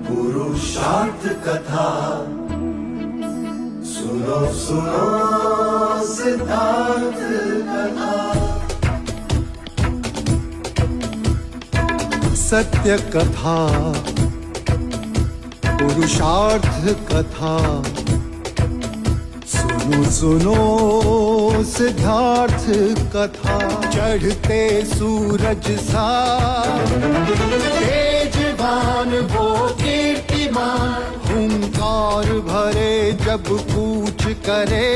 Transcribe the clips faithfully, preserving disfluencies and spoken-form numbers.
पुरुषार्थ कथा सुनो सुनो सिद्धार्थ कथा। सत्य कथा पुरुषार्थ कथा। सुनो सुनो सिद्धार्थ कथा। चढ़ते सूरज सा तेजवान वो कीर्तिमान। हुंकार भरे जब कूच करे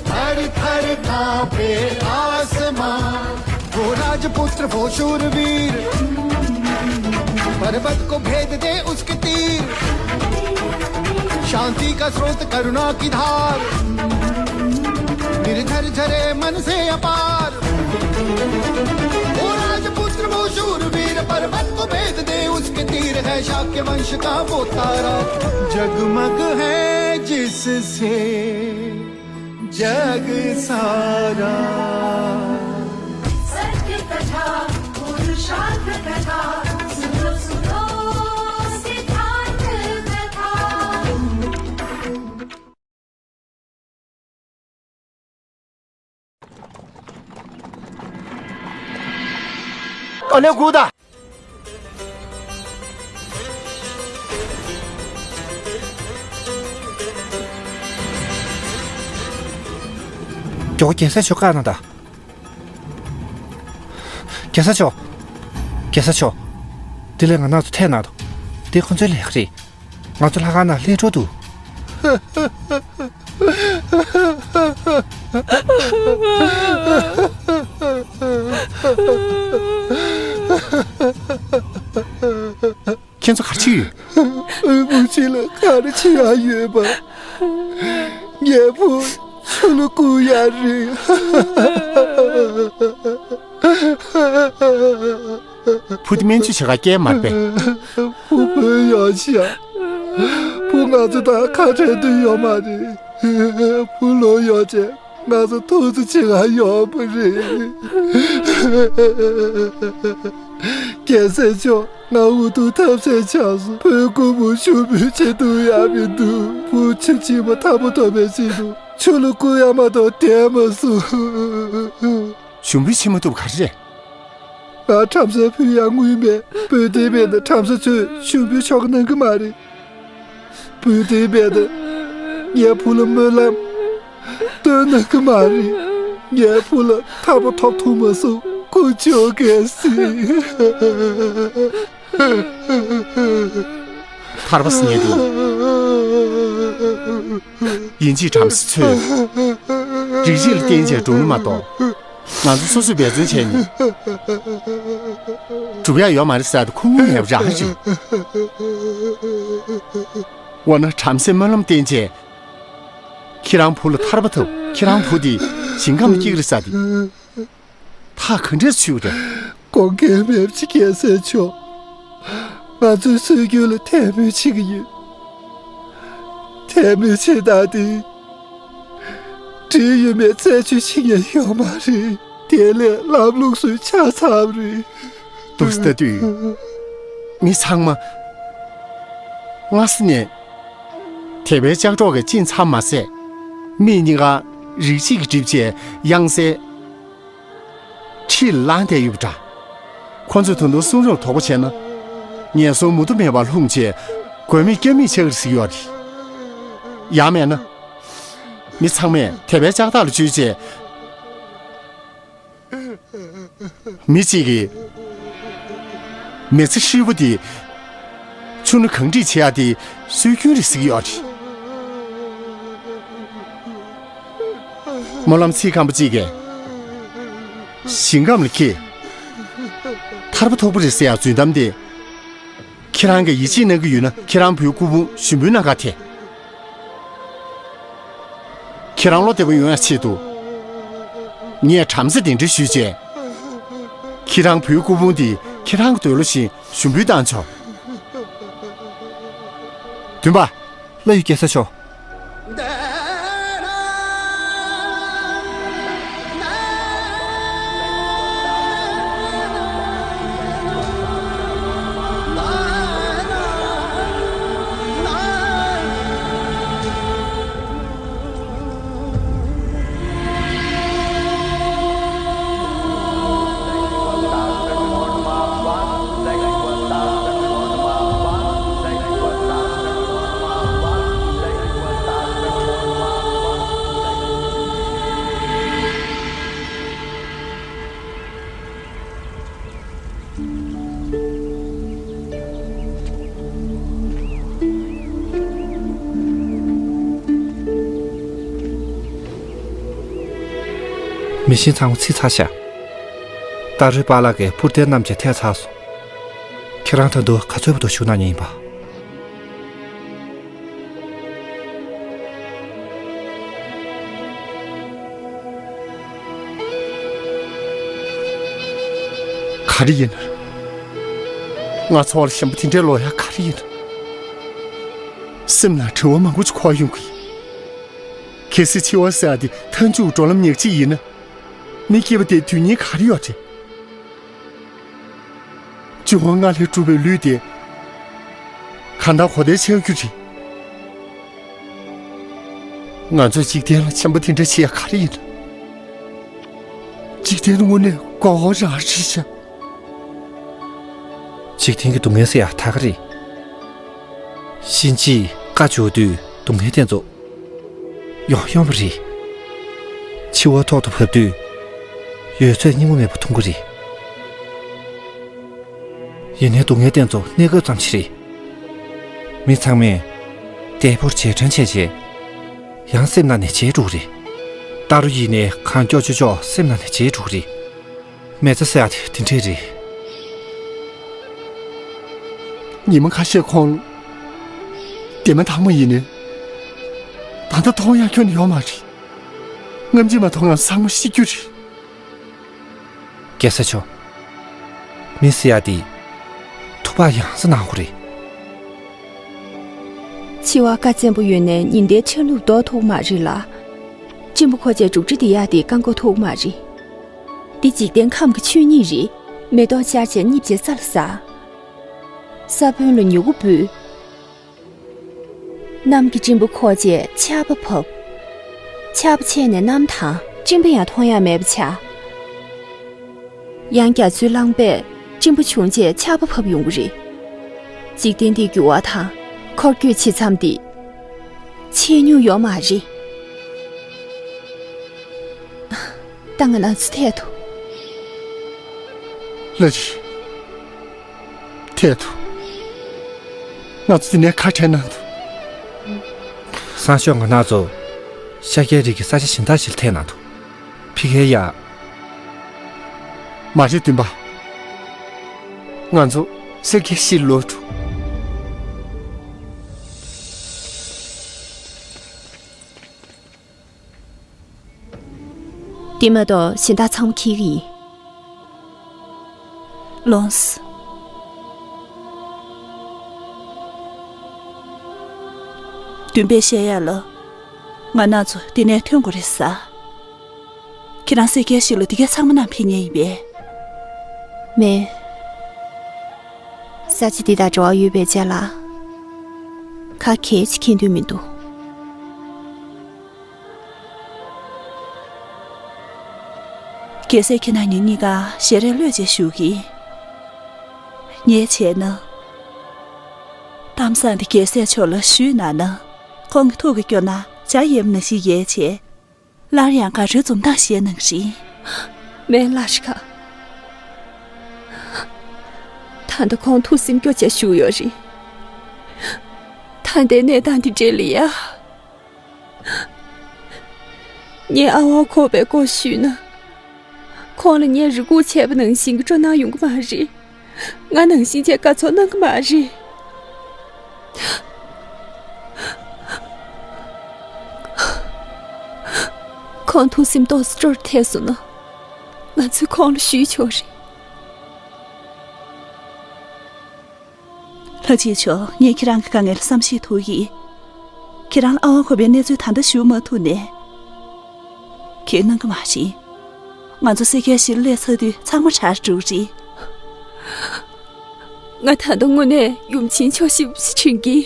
थर थर कांपे आसमान। वो राजपुत्र वो शूरवीर पर्वत को भेद दे उसके तीर। शांति का स्रोत करुणा की धार निर्झर झरे मन से अपार। वो राजपुत्र वो शूरवीर पर्वत को भेद दे उसके तीर है शाक्य वंश का वो तारा। जगमग है जिससे जग सारा। सत्य कथा पुरुषार्थ कथा सुनो सुनो सिद्धार्थ कथा। ཨ་ནེ་གུ་ད། མགྱོགས་རྒྱལ་སྲས་མཆོག་བཀག་ན་ད། རྒྱལ་སྲས་མཆོག་རྒྱལ་སྲས་མཆོག་དེ་ལས་ང་རང་ཚོ་ཐད་ན་དོ། དེ་ཁོ་ཚོའི་ལས་ཀ་རེད། ང་ཚོ་ལྷ་ཁང་ནང་ལྷིང་འགྲོ་འདུག་ཁྱེད་ཚོ་ག་རེ་བྱེད་ཀྱི་ཡོད། ཨུ་བུ་ཅི་ལ་ག་རེ་བྱེད་ཡག་ཡོད་པ། ངའི་བུ་ཆུ་ལ་བསྐུར་ཡག་རེད། བུ་དེ་སྨན་བཅོས་བྱེད་ག་སྐྱེལ་མ་རེད་པས། བུ་བུ་ཡོང་ཤག་བུ་ང་ཚོ་དང་ཁ་བྲལ་འདོད་ཡོད་མ་རེད། བུ་ལོག་ཡོང་བྱས་ང་ཚོ་ཐུགས་རྗེ་ཆེ་ག་ཡོང་བ་རེད། རྒྱལ་སྲས་མཆོག་ང་འུ་ཐུག་ཐབས་ཤེས་བྱས་སོང་། བུ་རྐུན་པོ་ཞུ་འབུལ་བྱེད་ཐུབ་ཡག་མི་འདུག་བུ་ཁྱིམ་ཕྱི་མ་ཐར་པ་ཐོབ་པའི་ཆེད་དུ་ཆུ་ལ་བསྐུར་ཡག་མ་གཏོགས་བསྡད་མ་སོང་། ཞུ་འབུལ་བྱེད་མ་ཐུབ་ག་རེ་རེད། ང་བྲམ་ཟེ་ཕུལ་ཡག་དངུལ་མེད། བུ་དེ་མེད་ན་བྲམ་ཟེ་ཚོས་ཞུ་འབུལ་ཆོག་གི་གནང་གི་མ་རེད། བུ་དེ་མེད་ན་ངའི་བུ་ལ་སྨོན་ལམ་འདོན་གནང་གི་མ་རེད། ངའི་བུ་ལ་ཐར་པ་ཐོབ་ཐུབ་མ་སོང་། ཁོ་ཆོག་གལ་སྲིད། ཐར་པ་ཟེར་མཁན་དེ། དབྱིན་ཇིའི་བྲམ་ཟེ་ཚོས་རིག་བྱེད་ལ་བརྟེན་བྱས་སྒྲུབ་ནི་མ་གཏོགས། ང་ཚོ་སོ་སོས་འབད་བརྩོན་བྱས་ནས་སྒྲུབ་ཡག་ཡོད་མ་རེད་ཟེར་ཏེ་ཁུངས་ལུང་མེད་པ་རང་རེད། འོ་ན་བྲམ་ཟེས་སྨོན་ལམ་བཏོན་བྱས། ཁྱེད་རང་བུ་ལ་ཐར་པ་ཐོབ། ཁྱེད་རང་བུ་དེ་ཞིང་ཁམས་ལ་སྐྱེ་གི་རེད་ཟེར་ཏེ། ཐག་ག་འདྲས་ཆོད་རེད། དགོངས་འགལ་མེད་པ་ཅིག་རྒྱལ་སྲས་མཆོག་ང་ཚོའི་སྲོལ་རྒྱུན་ལ་དད་མོས་བྱེད་ཀྱི་ཡོད། དད་མོས་བྱེད་སྟངས་དེ། འབྲེལ་ཡོད་མེད་རྩད་གཅོད་བྱེད་མཁན་ཡོད་མ་རེད། དེ་ལས་ལམ་ལུགས་སུ་ཆ་ཚང་རེད། འདུག་སེ་ལྟ་དུས། མི་ཚང་མ། སྔ་ས་ནས། དད་པའི་ལྕགས་སྒྲོག་གིས་བཅིངས་ཚར་མ་ཟད། མིག་གཉིས་ཀ་རིག་བྱེད་ཀྱིས་བསྒྲིབས་བྱས་དབྱངས་གསལ། ཁྲིད་ལ་ལངས་བསྡད་ཡོད་པ་འདྲ། ཁོ་ཚོས་ད་དུང་གསུང་རབ་དོགས་པ་བྱས་ན། ངན་སོང་མུ་མཐུད་མེད་པར་ལྷུང་བྱས། མགོན་མེད་སྐྱབས་མེད་ཆགས་ཀྱི་རེད་ཟེར་གྱི་ཡོད་རེད། ཡང་མེད་ན། མི་ཚང་མས་དད་པའི་ལྕགས་ཐག་ལ་འཇུས་བྱས། མི་གཅིག་གིས་མི་ཚེ་ཧྲིལ་པོ་དེ་ཆུ་སྣ་གང་འགྲིག་བྱེད་ཡག་དེ་སྲོལ་རྒྱུན་རེད་ཟེར་གྱི་ཡོད་རེད། སྨོན་ལམ་ཚིག་སྐམ་པོ་གཅིག་གིས་ཞིང་ཁམས་ལ་སྐྱེས། ཐར་པ་ཐོབ་ཀྱི་རེད་ཟེར་ཡག་རྫུན་གཏམ་དེ། ཁྱེད་རང་གིས་ཡིད་ཆེས་གནང་གི་ཡོད་ན་ཁྱེད་རང་བུའི་སྐུ་ཕུང་ཞུ་འབུལ་གནང་ག་ཐད། ཁྱེད་རང་བློ་བདེ་པོ་ཡོང་ཡག་ཆེད་དུ། ངས་བྲམ་ཟེ་གདན་འདྲེན་ཞུས་བྱས། ཁྱེད་རང་བུའི་སྐུ་ཕུང་འདི་ཁྱེད་རང་གི་འདོད་བློ་བཞིན་ཞུ་འབུལ་བཏང་ཆོག་བདུན་པ། ལྷ་ཡུལ་རྒྱལ་ས་མཆོག་མི་ཤིང་ཚང་མ་ཚིག་ཚར་ཤག་ཏཱ་རུའི་པཱ་ལགས་ཀྱིས་པུར་རྟེན་རྣམས་ཀྱང་ཐེག་ཚར་སོང་། ཁྱེད་རང་ད་དུང་ག་ཚོད་བར་དུ་བཞུགས་གནང་མཁན་ཡིན་པ། ག་རེ་ཡིན། ང་ཚོ་བར་ཞེན་པ་དེ་འདྲའི་ལོག་ཡ་ག་རེ་ཡིན། སེམས་ནང་དྲི་བ་མང་པོ་ཅིག་འཁོར་ཡོང་གི་ཡིན། གལ་སྲིད་འཆི་བ་ཟེར་ཡ་དེ་མཐའ་མཇུག་འགྲོ་ལམ་ཉག་གཅིག་ཡིན་ན། མི་སྐྱེ་བ་དེ་དོན་སྙིང་ག་རེ་ཡོད་རེད། འབྱུང་བ་ལྔ་ལས་གྲུབ་པའི་ལུས་དེ་གང་ལྟར་གོ་བརྡའི་ཆགས་རྒྱུ་རེད། ང་ཚོས་འཇིག་རྟེན་ལ་ཞེན་པ་དེ་འདྲ་བྱེད་ཡ་ག་རེ་ཡིན། འཇིག་རྟེན་དངོས་གནས་མགོ་བོ་རང་རེད་ཤག་འཇིག་རྟེན་གྱི་སྡུག་བསྔལ་ཟེར་ཡ་ད་ག་རེད། གཤིན་རྗེས་བཀའ་འགྱུར་དུས་སྡུག་བསྔལ་དེ་ཚོ་ཡོང་ཡོང་བ་རེད། འཆི་བ་ཐོག་ཏུ་བབས་དུས་ཡོད་ཚད་སྙིང་པོ་མེད་པ་མཐོང་གི་རེད། ཡིན་ནའི་སྡུག་བསྔལ་དེ་ཚོ་གནས་སྐབས་ཙམ་ཞིག་རེད། མི་ཚང་མས་བདེ་པོར་རྗེས་དྲན་བྱས་རྗེས། ཡང་སེམས་ནང་ནས་བརྗེད་འགྲོ་གི་རེད། ཏཱ་རུ་ཡིན་ནའི་གང་སྐྱོ་ཅོ་ཅོ་སེམས་ནང་ནས་བརྗེད་འགྲོ་གི་རེད། མེ་བཙའ་ཟེར་ཡ་དེ་དེ་འདྲས་རེད། ཉི་མ་ཁ་ཤས་གོང་ལ་དེ་མ་ཐག་མ་ཡིན་ནའི། ད་ལྟ་མཐོང་ཡག་ཁྱོན་ནས་ཡོད་མ་རེད། སྔ་ཕྱི་མ་མཐོང་ཡང་ཚང་མ་ཤི་རྒྱུ་རེད། རྒྱལ་སྲས་མཆོག་མི་ཟེར་ཡ་དེ་ཐུག་པ་ཡང་སེ་ནང་ཁོ་རེད། འཆི་བ་བཀའ་བཙན་པོ་ཡོད་ནའི་ཉི་ཟླའི་ཆར་ནུབ་ལྡོག་ཐུབ་མ་རེད་ལ། གཅེན་པོ་ཁོ་ཅག་འབྲུག་སྒྲ་དེ་ཡག་དེ་བཀག་འགོག་ཐུབ་མ་རེད། འདི་འཇིག་རྟེན་ཁམས་ཀྱི་ཆོས་ཉིད་རེད། མེ་ཏོག་ཤར་བྱས་རྙིད་བྱས་ས་ལ་ཟགས། ས་བོན་ལ་མྱུ་གུ་འབུས། གནམ་གྱི་སྤྲིན་པ་ཁོ་ཅག་ཆར་པ་བབས། ཆར་པ་ཆད་ནས་གནམ་དྭངས། སྤྲིན་པ་ཡང་མཐོང་ཡག་མེད་པ་ཆགས། ཡང་རྒྱ་མཚོའི་རླངས་པས་སྤྲིན་པ་བྱུང་རྗེས་ཆར་པ་བབས་ཡོང་གི་རེད། འཇིག་རྟེན་འདིའི་འགྱུར་བ་དང་འཁོར་སྐྱོད་བྱེད་མཚམས་འདི་ཆད་མྱོང་ཡོད་མ་རེད། ད་ང་རང་ཚོ་ཐད་དུ། ལགས་རེད། ཐད་དུ། ང་ཚོ་འདི་ནས་ཁ་བྲལ་གནང་དུ། སང་ཞོགས་ང་རང་ཚོ་ཤཱཀྱའི་རིགས་ཀྱི་ས་ཆ་གཞན་དག་ཞིག་ལ་ཐད་གནང་དུ། ཕ་གིར་ཡ། མ་རེད་སྟོན་པ། ང་ཚོ་སེར་སྐྱའི་གཤིས་ལ་ལོག་འགྲོ། དེ་མ་གཏོགས་གཞན་དག་ཚང་མ་འཁྱེར་གྱི་ཡིན། ལོངས། སྟོན་པས་བཤད་ཡ་ལ། ང་རང་ཚོ་འདི་ནས་ཐོན་དགོས་རེད་ཟེར། ཁྱེད་རང་སེར་སྐྱའི་གཤིས་ལ་འདི་གས་ཚང་མ་བསྣམས་ཕེབས་མཁན་ཡིན་པས། མེད། ས་ཆ་འདི་དང་འབྲེལ་བ་ཡོད་པའི་རྗེས་ལ། ཁ་གས་ཅིག་འཁྱེར་འདོད་མི་འདུག་རྒྱལ་སྲས་ཁྱེད་རྣམ་གཉིས་ཀ་ཞལ་རས་གློད་བྱས་བཞུགས་ཀྱིས། ངས་བྱས་ན། གཏམ་བཟང་འདི་རྒྱལ་སྲས་མཆོག་ལ་ཞུས་གནང་ན། ཁོང་གི་ཐུགས་ཀྱིས་སྐྱོར་ན་ཇ་ཡལ་བ་ནང་བཞིན་ཡལ་བྱས། སླར་ཡང་དགའ་སྤྲོའི་འཛུམ་མདངས་བཞད་གནང་རིགས། མེད་ལགས་ཤི་ཁ། ད་ལྟ་ཁོང་ཐུགས་སེམས་སྐྱོ་བྱས་བཞུགས་ཡོད་རེད། ད་ལྟའི་གནས་སྟངས་འདི་འདྲ་ལ་ཡ། ངའི་ཨ་ཝ་ཁོ་པའི་སྐོར་ཞུས་ན། ཁོང་ལ་ངས་རེ་སྒུག་བྱས་པ་ནང་བཞིན་གྱི་སྤྲོ་སྣང་ཡོང་གི་མ་རེད། ང་ནང་བཞིན་བྱས་དགའ་ཚོར་གནང་གི་མ་རེད། ཁོང་ཐུགས་སེམས་ཏོག་ཙམ་སྤྲོ་བ་ཐེབས་སོང་ན། ང་ཚོས་ཁོང་ལ་ཞུས་ཆོག་རེད། ལྷ་རྗེ་མཆོག་ངས་ཁྱེད་རང་གི་དཀའ་ངལ་བསམ་ཤེས་ཐུབ་ཡིན། ཁྱེད་རང་ལ་ཨ་ཝ་ཁོ་པའི་གནས་ཚུལ་ད་ལྟ་ཞུ་མ་ཐུབ་ནས། ཁྱེད་སྣང་གི་མ་རེད། ང་ཚོ་སེར་སྐྱའི་གཤིས་ལ་སླེབས་ཚར་དུས་ཚང་མ་གྲ་སྒྲིག་རེད། ང་ད་ལྟ་དངོས་གནས་ཡུམ་ཆེན་མཆོག་ཞེ་པོ་ཅིག་དྲན་གྱིན།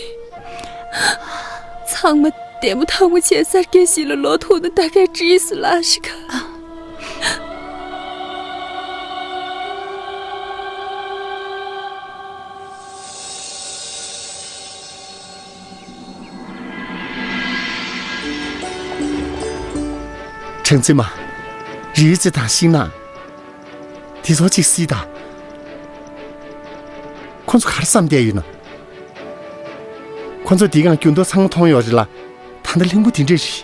ཚང་མ་བདེ་མོ་ཐང་མོ་བྱས་སེར་སྐྱའི་གཤིས་ལ་ལོག་ཐུབ་ན་ད་གས་འགྲིག་སོང་ལགས་ཤི་ཁ། ཁྲེང་ཙེ་མ། རིའི་རྩེ་དང་ཤིང་ནགས། དེ་ཚོ་ཅིག་གཟིགས་དང་། ཁོ་ཚོ་ག་རེ་བསམ་བསྡད་ཡོད་ན། ཁོ་ཚོ་དེའི་སྒང་འགྱུར་ལྡོག་ཚང་མ་མཐོང་ཡོད་རེད་ལ། ད་ལྟ་ལྷུན་པོ་དེ་འདྲས་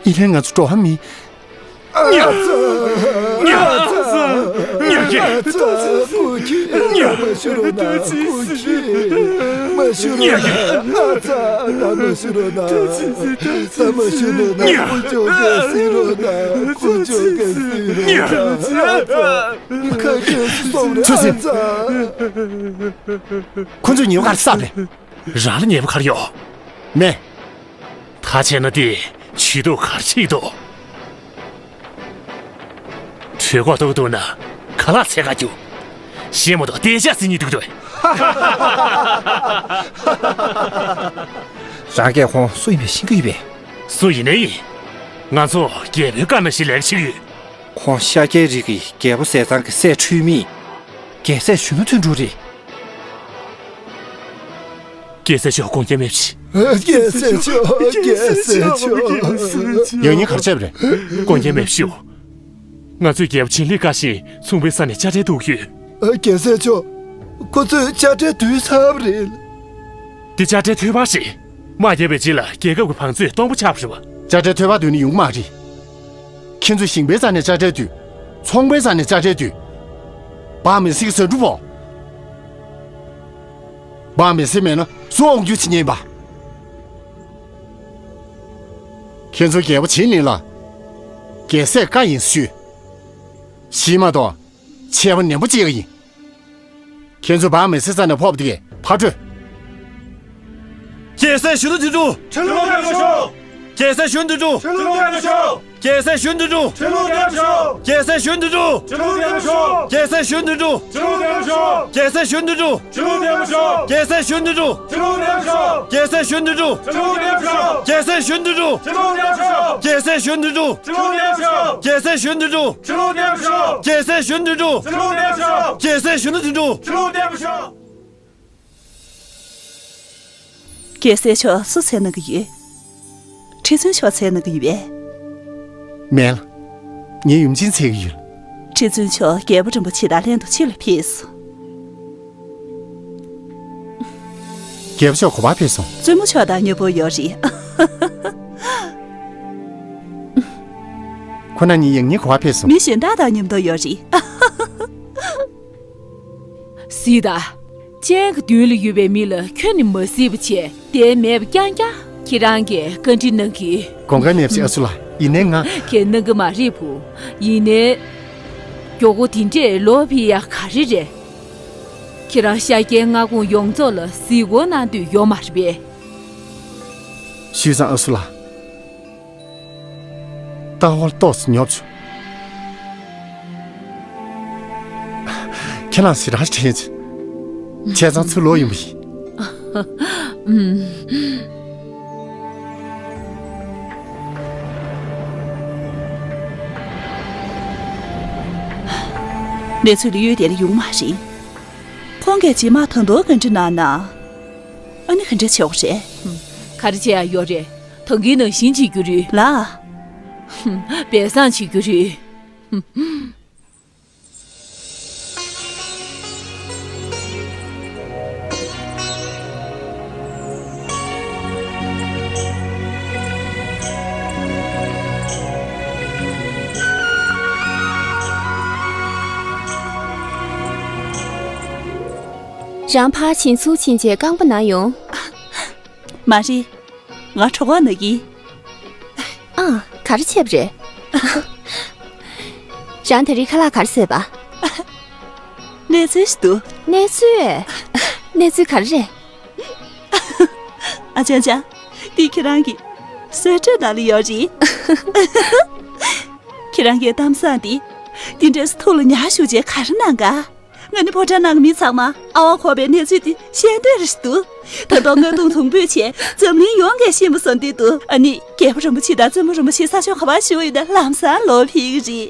རེད། ཡིན་ནའི་ང་ཚོ་འགྲོ་བ་མི། ཉ། ཉ། ཉ་གི། ཉ། མ་ཤོར་ན་ཁུ་ཁྱི། མ་ཤོར་ན། ཨ་ཙ། ད་མ་ཤོར་ན། ད་མ་ཤོར་ན་ཁུ་ཅོ་ག་སི་རོ་ན། ཁུ་ཅོ་ག་སི་རོ་ན། ཨ་ཙ། ཁ་ཁྱེར་སོང་རེད། ཨ་ཙ། ཁོ་ཚོས་ཉེས་པ་ག་རེ་བསགས་པ་རེད། རང་ལ་ཉེས་པ་ག་རེ་ཡོད། མེད། ད་བྱས་ན་དེ་ཇུས་གཏོགས་ག་རེ་བྱེད་ཀྱི་འདུག་གྲོད་ཁོག་ལྟོགས་འདུག་ན་ཁ་ལག་འཚོལ་ག་རྒྱུགས། ཤེས་མ་གཏོགས་རྟེན་འབྲེལ་ཟེར་མཁན་འདུག་དོ། རང་གིས་ཁོང་སུ་ཡིན་པ་ཤེས་ཀྱི་ཡོད་པས། སུ་ཡིན་ནའི་ཡིན། ང་ཚོ་རྒྱལ་པོའི་བཀའ་ནང་བཞིན་ལས་ཀ་བྱེད་ཀྱི་ཡོད། ཁོང་ཤཱཀྱའི་རིགས་ཀྱི་རྒྱལ་པོ་ཟས་གཙང་གི་སྲས་འཁྲུལ་མེད། རྒྱལ་སྲས་གཞོན་ནུ་དོན་གྲུབ་རེད། རྒྱལ་སྲས་མཆོག་དགོངས་འགལ་མེད་པ་ཞིག་རྒྱལ་སྲས་མཆོག་རྒྱལ་སྲས་མཆོག་ཡང་སྙིང་ག་རེ་བྱས་པ་རེད། དགོངས་འགལ་མེད་པ་ཞིག་ང་ཚོས་རྒྱལ་པོ་ཆིན་ལི་བཀའ་བཞིན་ཚོང་པའི་ས་ནས་དཔྱ་ཁྲལ་བསྡུ་གི་ཡོད། རྒྱལ་སྲས་མཆོག་ཁོ་ཚོས་དཔྱ་ཁྲལ་བསྡུས་ཚར་བ་རེད། འདི་དཔྱ་ཁྲལ་ཐོལ་པ་རེད། དམག་རྒྱག་པའི་རྗེས་ལ་རྒྱལ་ཁབ་ཀྱི་བང་མཛོད་སྟོང་པ་ཆགས་པ་རེད་བ། དཔྱ་ཁྲལ་ཐོལ་པ་བསྡུས་ནས་ཡོང་གི་མ་རེད། ཁྱེད་ཚོས་ཞིང་པའི་ས་ནས་དཔྱ་ཁྲལ་བསྡུས། ཚོང་པའི་ས་ནས་དཔྱ་ཁྲལ་བསྡུས། འབངས་མི་སེར་གྱི་ཟ་འབྲུ་སྤོ། འབངས་མི་སེར་མེད་ན་སུ་འོག་འགྱུར་བྱེད་མཁན་ཡིན་པ། ཁྱེད་ཚོ་རྒྱལ་པོ་ཆིན་ལི་ལ་རྒྱལ་སྲས་བཀའ་ཡིན་ཞུས། ཞུས་མ་གཏོགས་ཆད་པ་ནན་པོ་གཅོད་ཀྱི་ཡིན། ཁྱེད་ཚོ་འབངས་མི་སེར་རྩ་ནས་ཕོག་པ་དེ་གས་ཕར་སྤྲོད། རྒྱལ་སྲས་གཞོན་ནུ་དོན་གྲུབ། ཁྲི་ལོ་བརྟན་པར་ཤོག་རྒྱལ་སྲས་གཞོན་ནུ་དོན་གྲུབ། ཁྲི་ལོ་བརྟན་པར་ཤོག་རྒྱལ་སྲས་གཞོན་ནུ་དོན་གྲུབ། ཁྲི་ལོ་བརྟན་པར་ཤོག་རྒྱལ་སྲས་གཞོན་ནུ་དོན་གྲུབ། ཁྲི་ལོ་བརྟན་པར་ཤོག་རྒྱལ་སྲས་གཞོན་ནུ་དོན་གྲུབ། ཁྲི་ལོ་བརྟན་པར་ཤོག་རྒྱལ་སྲས་གཞོན་ནུ་དོན་གྲུབ། ཁྲི་ལོ་བརྟན་པར་ཤོག་རྒྱལ་སྲས་གཞོན་ནུ་དོན་གྲུབ། ཁྲི་ལོ་བརྟན་པར་ཤོག་རྒྱལ་སྲས་གཞོན་ནུ་དོན་གྲུབ། ཁྲི་ལོ་བརྟན་པར་ཤོག་རྒྱལ་སྲས་གཞོན་ནུ་དོན་གྲུབ། ཁྲི་ལོ་བརྟན་པར་ཤོག་རྒྱལ་སྲས་གཞོན་ནུ་དོན་གྲུབ། ཁྲི་ལོ་བརྟན་པར་ཤོག་རྒྱལ་སྲས་གཞོན་ནུ་དོན་གྲུབ། ཁྲི་ལོ་བརྟན་པར་ཤོག་རྒྱལ་སྲས་མཆོག་སུ་འཚོལ་གནང་གི་ཡོད། ཁྲི་བཙུན་མཆོག་འཚོལ་གནང་གི་ཡོད་པས། མེད་ལ། ངའི་ཡུམ་ཆེན་འཚོལ་གྱི་ཡོད། ཁྲི་བཙུན་མཆོག་རྒྱལ་པོ་རིན་པོ་ཆེ་དང་ལྷན་དུ་ཕྱི་ལ་ཕེབས་སོང་། རྒྱལ་པོ་མཆོག་ག་པར་ཕེབས་སོང་། བཙུན་མོ་མཆོག་དང་མཉམ་པོ་ཡོད་རེད། ཁོ་རྣམ་གཉིས་ཡང་སྙིང་ག་པར་ཕེབས་སོང་། མི་གཞན་དག་དང་མཉམ་དུ་ཡོད་རེད། གཟིགས་དང་། སྤྱན་གྱི་མདུན་ལ་ཡོད་པའི་མི་ལ་ཁྱོན་ནས་མ་གཟིགས་པ་བྱས་བསྡད་མེད་པ་རྐྱང་རྐྱང་ཁྱེད་རང་གིས་བཀའ་འདྲི་གནང་གི། དགོངས་འགལ་མེད་པ་ཞིག་ཨ་སུ་ལགས། ཡིན་ནའི་ང་། ཁྱེད་གནང་གི་མ་རེད་བུ། ཡིན་ནའི། མགྱོགས་པོ་དེ་འདྲས་ལོག་ཕེབས་ཡ་ག་རེ་རེད། ཁྱེད་རང་ཤཱཀྱའི་མངའ་ཁོངས་ཡོངས་རྫོགས་ལ་གཟིགས་སྐོར་གནང་འདོད་ཡོད་མ་རེད་པས། ཞུས་ཙང་ཨ་སུ་ལགས། ལྟ་བ་ཏོག་ཙམ་ཉོབ་བྱུང་། ཁྱེད་རང་ཞེ་དྲག་དྲན་བྱུང་། བྱས་ཙང་ཚུར་ལོག་ཡོང་བ་ཡིན། གནས་ཚུལ་ཡོད་དེ་ལ་ཡོང་མ་རེད། ཁོང་གིས་རྗེས་མ་ད་དུང་བཀའ་འདྲི་གནང་ན། ཨ་ནི་ག་འདྲ་བྱེད་དགོས་རེད། ག་རེ་བྱེད་ཡ་ཡོད་རེད། ད་གིན་ནང་བཞིན་བྱེད་རྒྱུ་རེད། ལགས། སྦས་གསང་བྱེད་རྒྱུ་རེད། རང་ཕར་ཕྱིན་ཚུར་ཕྱིན་བྱས་རྐང་པ་ན་ཡོང་། མ་རེད། ང་གྲོད་ཁོག་ན་གི། ཨ། ག་རེ་བྱས་པ་རེད། རང་དེ་རིང་ཁ་ལག་ག་རེ་བཟས་པ། གནས་ཚུལ་ཞིག་འདུག་གནས་ཚུལ། གནས་ཚུལ་ག་རེ་རེད། ཨ་ཅང་ཅང་། འདི་ཁྱེད་རང་གི་གསོལ་ཇ་ནང་ལ་ཡོད་རེད། ཁྱེད་རང་གི་གཏམ་བཟང་འདི། འདི་འདྲས་སུ་ཐུགས་ལ་ཉར་བཞུགས་བྱས་ག་རེ་གནང་ག་ང་ནི་ཕོ་བྲང་ནང་གི་མི་ཚང་མ་ཨ་བ་གོ་བའི་གནས་ཚུལ་འདི་ཤེས་འདོད་རེ་ཞིག་འདུག་ད་དུང་རྔ་རྡུང་དུང་འབུད་བྱས་འཛམ་གླིང་ཡོངས་ཀྱིས་ཤེས་མ་སོང་འདི་འདུག་ཨ་ནི་རྒྱལ་པོ་རིན་པོ་ཆེ་དང་བཙུན་མོ་རིན་པོ་ཆེ་ས་ཕྱོགས་ག་པར་བཞུགས་ཡོད་ན་ལམ་སང་ལོག་ཕེབས་ཀྱི་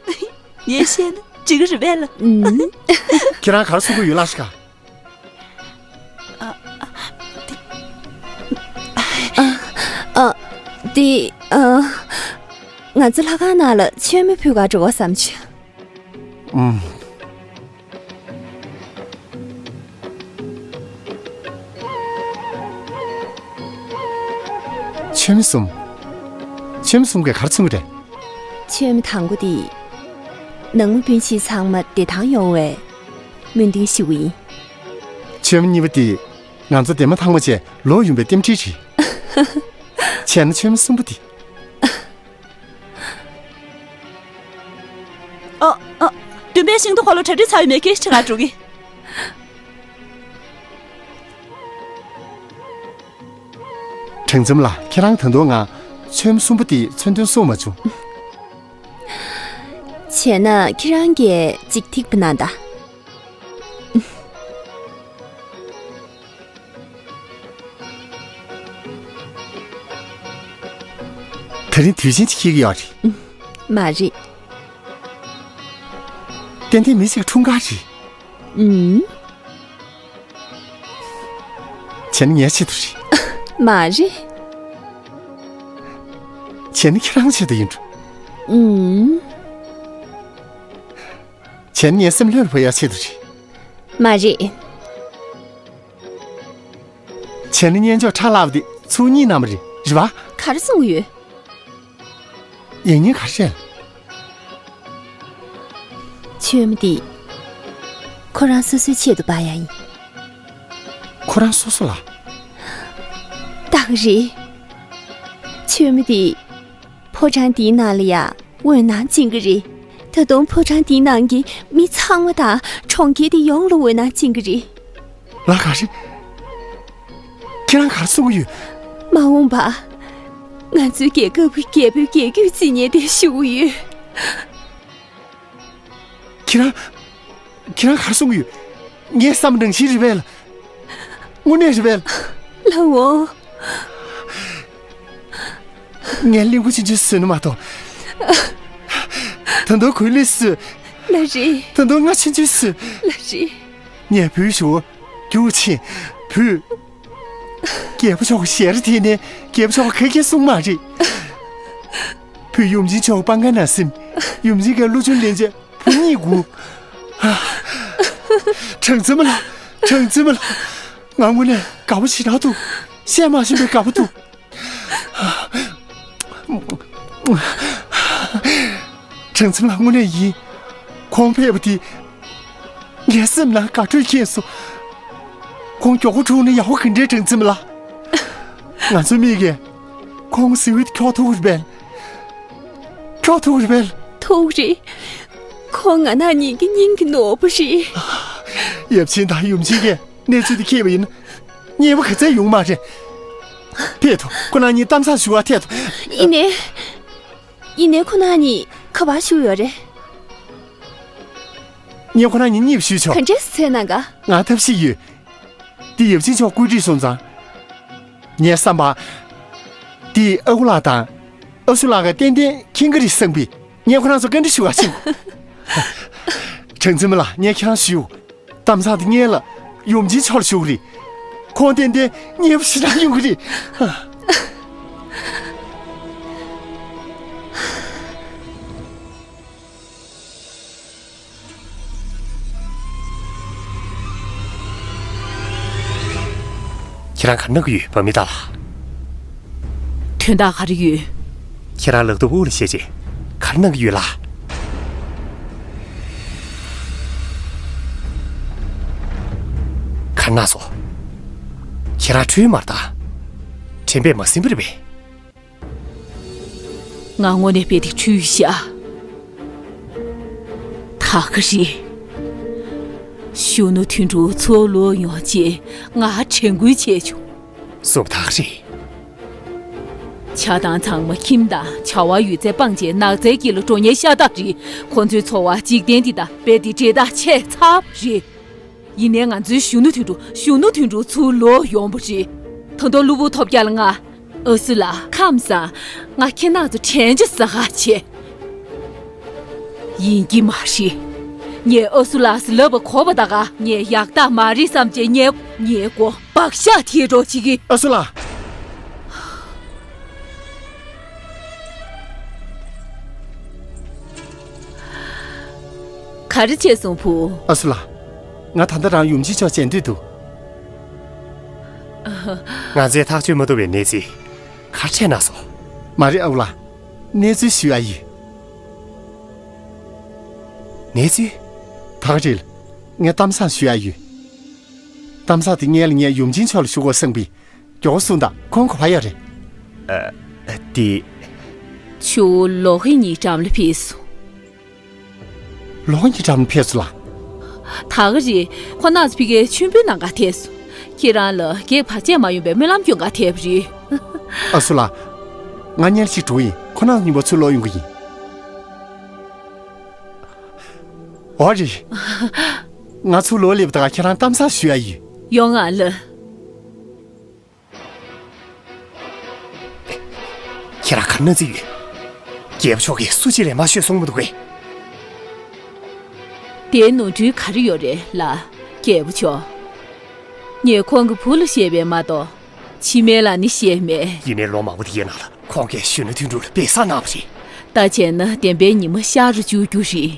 རེད། ངས་བཤད་ན་འགྲིག་གི་རེད་པས་ལགས། ཨུམ། ཁྱེད་རང་ག་རེ་གསུང་གི་ཡོད་ལགས་ཤི་ཀ། ཨ། ཨ། འདི། ཨ། ང་ཚོ་ལྷ་ཁང་ནང་ལ་མཆོད་མེ་ཕུལ་གར་འགྲོ་བ་བསམ་བྱུང་། ཨུམ། མཆོད་མེ་གསུམ། ཆོས་མ་གསུམ་གས་ག་རེ་མཚོན་གྱི་རེད། ཆོས་མ་དང་པོ་དེ། ནང་མི་སྤུན་མཆེད་ཚང་མ་བདེ་ཐང་ཡོང་བའི་སྨོན་འདུན་ཞུ་གི་ཡིན། ཆོས་མ་གཉིས་པ་དེ། ང་ཚོ་འདན་མ་ཐང་མ་བཅས་ལོག་ཡོང་བའི་རྟེན་འབྲེལ་རེད། བྱས་ན་ཆོས་མ་གསུམ་པ་དེ། ཨ། ཨ། སྟོན་པའི་ཤིང་རྟ་འཁོར་ལོ་གྲ་སྒྲིག་ཚར་ཡོད་མེད་སྐད་ཆ་དྲི་ང་འགྲོ་གི། དྲང་ཙམ་ལ་ཁྱེད་རང་ད་དུང་ང་ཆོས་མ་གསུམ་པོ་དེ་མཚོན་དོན་གསུངས་མ་བྱུང་། བྱས་ན་ཁྱེད་རང་གིས་ཅིག་ཐིག་པ་གནང་དང་། ད་རིང་དུས་ཆེན་ཅིག་ཤེས་ཀྱི་ཡོད་རེད། མ་རེད། ཏན་ཏན་མི་ཞིག་འཁྲུངས་སྐར་རེད། ཨུམ། བྱས་ན་ངའི་ཆེད་དུ་རེད། མ་རེད། བྱས་ན་ཁྱེད་རང་ཆེད་དུ་ཡིན་འགྲོ། ཨུམ། བྱས་ན་ངའི་སེམས་ལྷོད་ལ་བབས་ཡག་ཆེད་དུ་རེད། མ་རེད། བྱས་ན་སྙན་ཅོག་ཁྲ་ལགས་དེ་ཚོགས་གཉིས་གནང་བ་རེད། རེད་པ། ག་རེ་གསུང་གི་ཡོད། ཡིན་ཉེན་ག་རེ་རེད། ཆོས་མ་དེ། ཁོ་རང་སོ་སོའི་ཆེད་དུ་འབག་ཡག་ཡིན། ཁོ་རང་སོ་སོ་ལ། ད་ག་རེད། ཆོས་མ་དེ། ཕོ་བྲང་འདིའི་ནང་ལ་ཡ་འོད་སྣང་སྦྱིན་གྱི་རེད། ད་དུང་ཕོ་བྲང་འདིའི་ནང་གི་མི་ཚང་མ་དང་གྲོང་ཁྱེར་འདི་ཡོངས་ལ་འོད་སྣང་སྦྱིན་གྱི་རེད། ལགས་ག་རེ། ཁྱེད་རང་ག་རེ་གསུང་གི་ཡོད། མ་འོངས་པ། ང་ཚོའི་རྒྱལ་ཁབ་ཀྱི་རྒྱལ་པོའི་རྒྱལ་རྒྱུད་འཛིན་མཁན་དེ་ཞུ་གི་ཡོད། ཁྱེད་རང་། ཁྱེད་རང་ག་རེ་གསུང་གི་ཡོད། ངའི་བསམ་པ་ནང་བཞིན་རེད་པས། དངོས་གནས་རེད་པས། ལགས་འོང་། ངས་གླིང་བུ་ཆུང་ཆུང་བཟོས་ནི་མ་གཏོགས། ད་དུང་གོས་ལེགས་བཟོས། ལགས་རེད། ད་དུང་རྔ་ཆུང་ཆུང་བཟོས། ལགས་རེད། ངས་བོད་ཞུ་རྒྱུགས་ཕྱིན། བོད། རྒྱལ་པོ་མཆོག་གི་ཞལ་རས་དེད་ནས་རྒྱལ་པོ་མཆོག་གིས་ག་གེ་གསུངས་མ་རེད། བུ་ཡུམ་ཆེན་མཆོག་གི་སྤང་ཁ་ན་སིམ། ཡུམ་ཆེན་གྱི་བློ་ཆུང་ལེན་བྱས་བུ་གཉིས་སྒུག་དྲང་ཙེ་མ་ལགས། དྲང་ཙེ་མ་ལགས། ང་དངོས་གནས་དགའ་པོ་ཞེ་དྲག་འདུག་བཤད་མ་ཤེས་པའི་དགའ་པོ་འདུག་དྲང་ཙེ་མ་ལགས་དངོས་གནས་ཡིན། ཁོང་ཕེབས་པ་དེ། ངའི་སེམས་ནང་དགའ་སྤྲོས་སྐྱེས་སོང་། ཁོང་མགྱོགས་པོ་འཁྲུངས་ན་ཡག་པོ་ག་འདྲས། དྲང་ཙེ་མ་ལགས། ང་ཚོ་མིག་གིས་ཁོང་གཟི་འོད་འཁྱོག་ཐུབ་ཀྱི་རེད་པས། འཁྱོག་ཐུབ་ཀྱི་རེད་པས། ཐུབ་ཀྱི་རེད། ཁོང་ང་རང་ཉིད་ཀྱི་སྙིང་གི་ནོར་བུ་རེད། ཡབ་ཆེན་དང་ཡུམ་ཆེན་གྱིས་གནས་ཚུལ་འདི་མཁྱེན་པ་ཡིན་ན་མཉེས་པོ་ག་ཚད་ཡོང་མ་རེད། ཕེབས་ཐུབ། ཁོ་རང་གཉིས་གཏམ་བཟང་ཞུ་བར་ཐད་དུ། ཡིན་ནའི། ཡིན་ནའི་ཁོ་རང་གཉིས་ག་པར་བཞུགས་ཡོད་རེད། ངས་ཁོ་རང་གཉིས་མཉེས་པོ་ཞུས་ཆོག་ག་འདྲས་སེ་ཚོད་གནང་ག་ང་ཐབས་ཤེས་ཡོད། འདི་ཡབ་ཆེན་མཆོག་བཀོད་སྒྲིག་སོང་ཙང་། ངའི་བསམ་པར། འདི་ཨ་ཁུ་ལགས་དང་། ཨ་སུ་ལགས་ཀྱིས་ཏན་ཏན་མཁྱེན་གྱི་རེད་བསམ་པས། ངས་ཁོ་རང་ཚོ་བཀའ་འདྲི་ཞུ་ག་ཕྱིན། དྲང་ཙེ་མ་ལགས། ངས་ཁྱེད་རང་ཞུ། གཏམ་བཟང་དེ་སྔོན་ལ་ཡུམ་ཆེན་མཆོག་ལ་ཞུ་གི་རེད། ཁོང་ཏན་ཏན་མཉེས་པོ་ཞེ་དྲག་ཡོང་གི་རེད། ཁྱེད་རང་ག་རེ་གནང་གི་ཡོད། བ་མི་ཏ་ལགས། དོན་དག་ག་རེ་ཡོད། ཁྱེད་རང་ལག་ཐོག་དབུགས་ལ་བཤད་རྗེས་ག་རེ་གནང་གི་ཡོད་ལགས། ག་རེ་གནང་སོང་། ཁྱེད་རང་ཁྲོས་མ་རེད་ད། དྲན་པས་མ་ཟིན་པ་རེད་པས། ང་དངོས་གནས་དཔེ་དེ་འཁྲུལ་ཤག་ད་ག་རེད། གཞོན་ནུ་དོན་གྲུབ་ཚུར་ལོག་ཡོང་རྗེས་ང་དྲན་སྐུལ་བྱས་བྱུང་། སོབ་ད་ག་རེད། ཆགས་སྡང་ཚང་མ་ཁྱིམ་དང་བྱ་བ་ཡོད་ཚད་སྤངས་བྱས་ནགས་ཚལ་དཀྱིལ་ལ་འགྲོ་ཉེན་ཤ་སྟག་རེད། ཁོ་ཚོའི་འཚོ་བ་འཇིག་རྟེན་འདི་དང་རྦད་དེ་འབྲེལ་ཐག་ཆད་ཚར་བ་རེད། ཡིན་ནའི་ང་ཚོའི་གཞོན་ནུ་དོན་གྲུབ། གཞོན་ནུ་དོན་གྲུབ་ཚུར་ལོག་ཡོང་བ་རེད། ད་དུང་གློ་བུར་ཐོལ་རྒྱག་ལ་ང་། ཨ་སུ་ལགས། ཁམས་བཟང་། ང་ཁྱེད་རང་ཚོ་དྲན་ཆ་ཟ་ག་བྱས། ཡིན་གྱི་མ་རེད། ངས་ཨ་སུ་ལགས་སུ་ལབ་པ་གོ་བ་ད་ག་ངས་ཡག་རྟགས་མ་རེད་བསམ་བྱས་ངས་ངའི་མགོ་བག་ཤ་དེད་འགྲོ་བྱེད་ཀྱི། ཨ་སུ་ལགས། ག་རེ་བྱས་སོང་བུ། ཨ་སུ་ལགས། ང་ད་ལྟ་རང་ཡུམ་ཆེན་མཆོག་མཇལ་འདོད་འདུག་ང་ཚོས་ཐག་གཅོད་མ་ཐུབ་པའི་གནས་ཚུལ་ག་རེ་འཕྲད་ན་སོང་། མ་རེད་ཨ་ཁུ་ལགས། གནས་ཚུལ་ཞུ་ཡ་ཡོད། གནས་ཚུལ། ད་ག་རེད། ངས་གཏམ་བཟང་ཞུ་ཡ་ཡོད། གཏམ་བཟང་དེ་སྔོན་ལ་ངས་ཡུམ་ཆེན་མཆོག་ལ་ཞུ་དགོས་བསམ་པས། མགྱོགས་པོ་གསུངས་དང་། ཁོང་ག་པར་ཡོད་རེད། ཨ། དེ། ཇོ་བོ་ལོ་ཧི་ཉིའི་འགྲམ་ལ་ཕེབས་སོང་། ལོ་ཧི་ཉིའི་འགྲམ་ལ་ཕེབས་སོང་ལགས། ད་ག་རེད། ཁོ་ནགས་ཚལ་ཕ་གིར་མཆོད་འབུལ་གནང་གར་ཐད་སོང་། ཁྱེད་རང་ལ་གེགས་བར་ཆད་མ་ཡོང་བའི་སྨོན་ལམ་སྐྱོན་གར་ཐད་པ་རེད། ཨ་སུ་ལགས། ང་ཉིན་གཅིག་འགྲོ་གི་ཡིན། ཁོ་ནགས་ཚལ་ཉིན་པར་ཚུར་ལོག་ཡོང་གི་ཡིན། འོ་རེད། ང་ཚུར་ལོག་སླེབས་དང་ཁྱེད་རང་གཏམ་བཟང་ཞུ་ཡ་ཡོད། ཡོང་ང་ལ། ཁྱེད་རང་ག་རེ་གནང་རྩིས་ཡོད། རྒྱལ་པོ་མཆོག་གིས་སུ་གཅིག་ལས་མ་ཤོད་གསུངས་མི་འདུག་གས། དེའི་ནོར་འཁྲུལ་ག་རེ་ཡོད་རེད་ལགས། རྒྱལ་པོ་མཆོག་ངས་ཁོང་གི་བུ་ལ་བཤད་པ་མ་གཏོགས་ཕྱི་མ་ལ་ནི་བཤད་མེད། ཡིན་ནའི་ལོ་མང་པོ་དེའི་ནང་ལ་ཁོང་གིས་གཞོན་ནུ་དོན་གྲུབ་ལ་སྦས་གསང་གནང་བ་རེད། ད་བྱས་ན་བདེན་པའི་ཉི་མ་ཤར་རུ་འཇུག་རྒྱུ་རེད།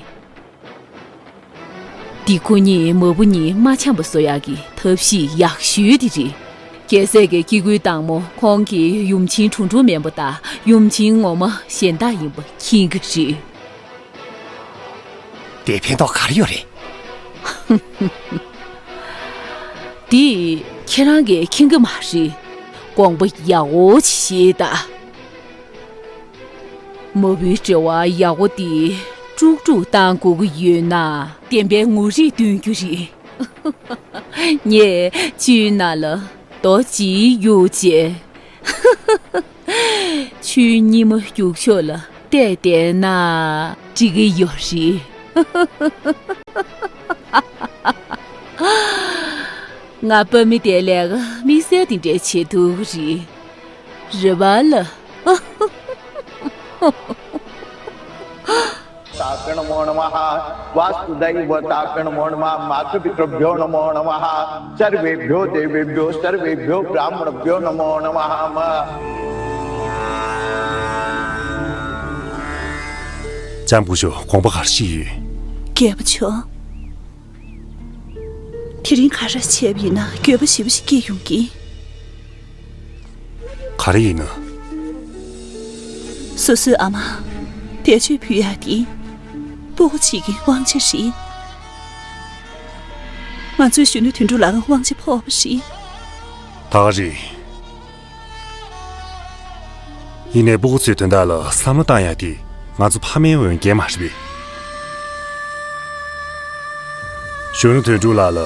འདི་ཁོ་གཉིས་མ་བུ་གཉིས་མ་འཆམ་པ་བཟོ་ཡག་གི་ཐབས་ཤེས་ཡག་ཤོས་དེ་རེད། རྒྱལ་སྲས་ཀྱི་སྐྱེ་དགུའི་བདག་མོ་ཁོང་གིས་ཡུམ་ཆེན་གྲུང་གྲུང་མིན་པ་དང་ཡུམ་ཆེན་ངོ་མ་གཞན་དག་ཡིན་པ་མཁྱེན་གྱི་རེད། དེ་ཕན་ཐོགས་ག་རེ་ཡོད་རེད། འདི་ཁྱེད་རང་གིས་མཁྱེན་གྱི་མ་རེད། དགོངས་པ་ཡག་པོ་ཅིག་བཞེས་དང་། མ་བུའི་འབྲེལ་བ་ཡག་པོ་འདི་དཀྲུག་དཀྲུག་བཏང་དགོས་ཀྱི་ཡོད་ན། བདེན་པའི་ངོ་རིས་སྟོན་རྒྱུ་རེད། ངས་བཅུའི་ནང་ལ་རྡོ་གཅིག་གཡུགས་རྗེས། ཆུའི་སྙེ་མ་རྒྱུག་ཕྱོགས་ལ་བལྟས་བསྡད་ན་འགྲིག་གི་ཡོད་རེད། ང་དཔའ་མི་དེ་ལས་ཀ་དམིགས་བསལ་དེ་འདྲའི་བྱེད་ཐུབ་ཀྱི་རེད། རེད་པ་ལགས། ताक नमो नमः। वासुदेवताक नमो नमः। मातृपितृभ्यो नमो नमः। सर्वेभ्यो देवेभ्यो सर्वेभ्यो ब्राह्मणभ्यो नमो नमः। ལྕམ་སྐུ་ཞབས། དགོངས་པ་ག་རེ་ཞིག་ཡོད། རྒྱལ་པོ་མཆོག་དེ་རིང་ག་རེ་བྱས་པ་ཡིན་ན་འགྱོད་པ་ཞེ་པོ་ཞིག་སྐྱེས་ཡོང་གི། ག་རེ་ཡིན་ན། སོ་སོའི་ཨ་མ་བཟླས་བརྗོད་ཕུལ་ཡག་དེ་སྤུ་གུ་གཅིག་གི་དབང་ཆ་རེད། ང་ཚོའི་གཞོན་ནུ་དོན་གྲུབ་ལགས་ལ་དབང་ཆ་ཕོག་པ་རེད། ད་ག་རེད། ཡིན་ནའི་སྤུ་གུ་ཚོའི་དོན་དག་ལ་བསམ་བློ་བཏང་ཡག་དེ་ང་ཚོ་ཕ་མའི་འོས་འགན་མ་རེད་པས། གཞོན་ནུ་དོན་གྲུབ་ལགས་ལ་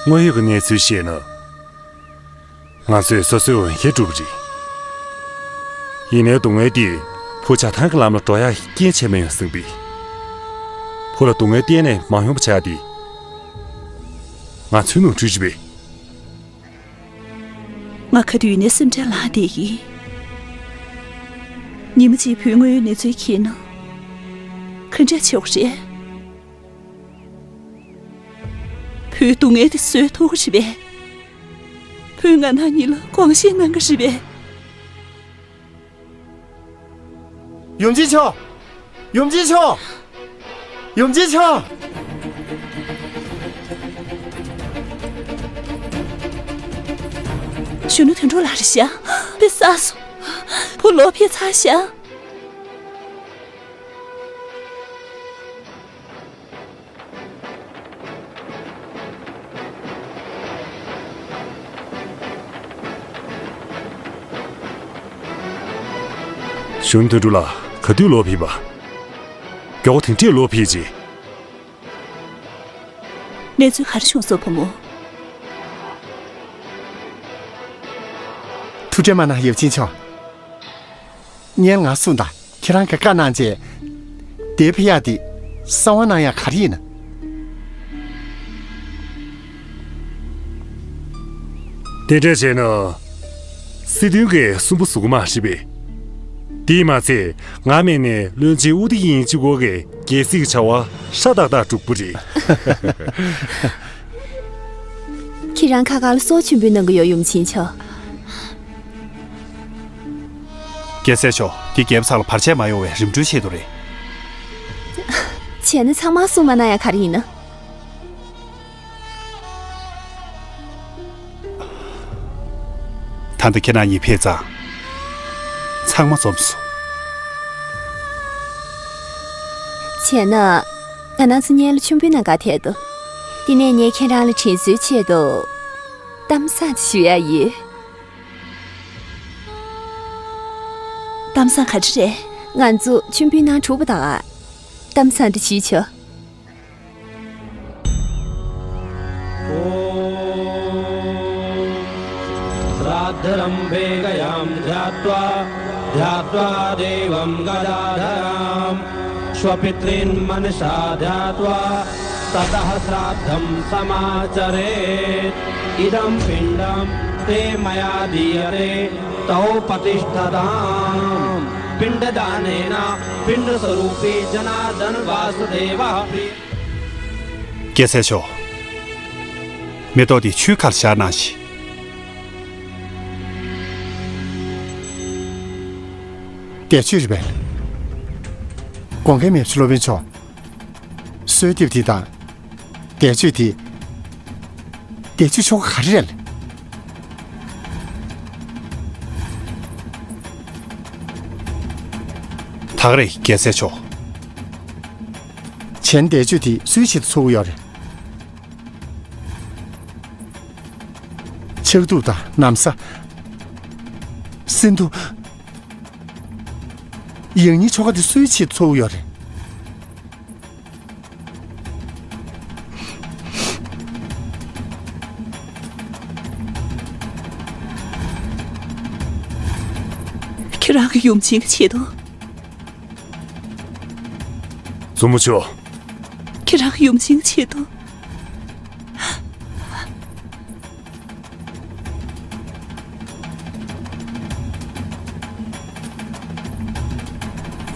དངོས་ཡོད་ཀྱི་གནས་ཚུལ་བཤད་ན། ང་ཚོས་སོ་སོའི་འོས་འགན་བསྒྲུབས་པ་རེད། ཡིན་ནའི་སྡུག་བསྔལ་འདི་བུ་བྱ་བཏང་གི་ལམ་ལ་འགྲོ་ཡག་རྐྱེན་བྱས་མ་ཡོང་བསམ་པས། བུ་ལ་སྡུག་བསྔལ་གཏན་ནས་མ་ཡོང་བ་བྱ་ཡག་འདི་ང་ཚོའི་ནོར་འཁྲུལ་རེད་པས། ང་ག་དུས་ནས་སེམས་ཁྲལ་ལངས་བསྡད་ཀྱི། ཉི་མ་གཅིག་བུའི་དངོས་ཡོད་གནས་ཚུལ་མཁྱེན་ན་ག་འདྲ་བྱེད་དགོས་རེད། བུའི་སྡུག་བསྔལ་དེ་བཟོད་ཐུབ་ཀྱི་རེད་པས། བུས་ང་རང་གཉིས་ལ་དགོངས་བཞེས་གནང་གི་རེད་པས། ཡུམ་ཆེན་མཆོག་ཡུམ་ཆེན་མཆོག་ཡུམ་ཆེན་མཆོག་གཞོན་ནུ་དོན་གྲུབ་ལགས་རེད་ཤག་དཔེ་བསགས་སོང་། བུ་ལོག་ཕེབས་ཚར་ཤག་གཞོན་ནུ་དོན་གྲུབ་ལགས་ག་དུས་ལོག་ཕེབས་པ། མགྱོགས་པོ་དེ་འདྲས་ལོག་ཕེབས་རྗེས། གནས་ཚུལ་ག་རེ་བྱུང་སོང་བུ་མོ། ཐུགས་ཁྲལ་མ་གནང་ཡབ་ཆེན་མཆོག་སྔོན་ལ་ང་གསུངས་དང་། ཁྱེད་རང་གིས་བཀའ་གནང་རྗེས། དེ་ཕི་ཡ་དེ་གསང་བ་གནང་ཡག་ག་རེ་ཡིན་ན། དེ་འདྲ་བྱས་ན། སྲིད་དོན་གྱི་སུན་པོ་བཟོ་གི་མ་རེད་པས། དེས་མ་ཚད་ང་མིན་ནས་བློན་ཆེན་ཨུ་ཏི་ཡིན་གཅིག་པོ་གི་རྒྱལ་སྲིད་ཀྱི་བྱ་བ་ཧྲ་ཏག་ཏག་འགྲུབ་པ་རེད། ཁྱེད་རང་ཁ་ཁ་ལ་སྲོག་ཆུན་པོའི་ནང་གི་ཡོད་ཡུམ་ཆེན་མཆོག་རྒྱལ་སྲས་མཆོག་དེ་རྒྱལ་པོ་ཚང་ལ་བར་ཆད་མ་ཡོང་བའི་རིམ་གྲོའི་ཆེད་དུ་རེད། བྱས་ན་ཚང་མ་གསུང་མ་གནང་ཡ་ག་རེ་ཡིན་ན། ད་ལྟ་ཁྱེད་རང་གཉིས་ཕེབས་ཙང་། ཚང་མ་འཛོམས་སོང་། བྱས་ན། ང་རང་ཚོ་མཉམ་ལ་མཆོད་འབུལ་གནང་ག་ཐད་དོ། དེ་ནས་ངས་ཁྱེད་རང་ལ་དྲིན་གཟོའི་ཆེད་དུ། གཏམ་བཟང་ཅིག་ཞུ་ཡ་ཡིན། གཏམ་བཟང་ག་རེ་རེད། ང་ཚོ་མཆོད་འབུལ་གནང་གྲུབ་པ་དང་། གཏམ་བཟང་འདྲ་ཞིག་བྱོས། ॐ श्राद्धरम्भे गयां ध्यात्वा ध्यात्वा देवं गजाधरम्। स्वपितॄन् मनसा ध्यात्वा ततः श्राद्धं समाचरेत्। इदं पिण्डं ते मया दीयते तौ प्रतिष्ठताम्। पिण्डदानेन पिण्डस्वरूपी जनार्दन वासुदेवः प्रिय རྒྱལ་སྲས་མཆོག་མེ་ཏོག་འདི་ཁྱོའི་ཁར་བཞག་གནང་ཞིག་འདས་མཆོད་རེད་པས། དགོངས་འགལ་མེད་པ་སློབ་དཔོན་མཆོག་གསོལ་འདེབས་འདི་དང་། འདས་མཆོད་འདི། འདས་མཆོད་ཆོ་ག་ག་རེ་རེད། ད་ག་རེད་རྒྱལ་སྲས་མཆོག་བྱས་ན་འདས་མཆོད་འདི་སུའི་ཆེད་དུ་འཚོགས་ཀྱི་ཡོད་རེད། ཕྱག་གདུབ་དང་ན་བཟའ། སེན་གདུབ། ཡང་སྙིང་ཆོ་ག་འདི་སུའི་ཆེད་དུ་འཚོགས་ཀྱི་ཡོད་རེད། ཁྱེད་རང་གི་ཡུམ་ཆེན་གྱི་ཆེད་དུ། བཙུན་མོ་མཆོག་ཁྱེད་རང་གི་ཡུམ་ཆེན་གྱི་ཆེད་དུ།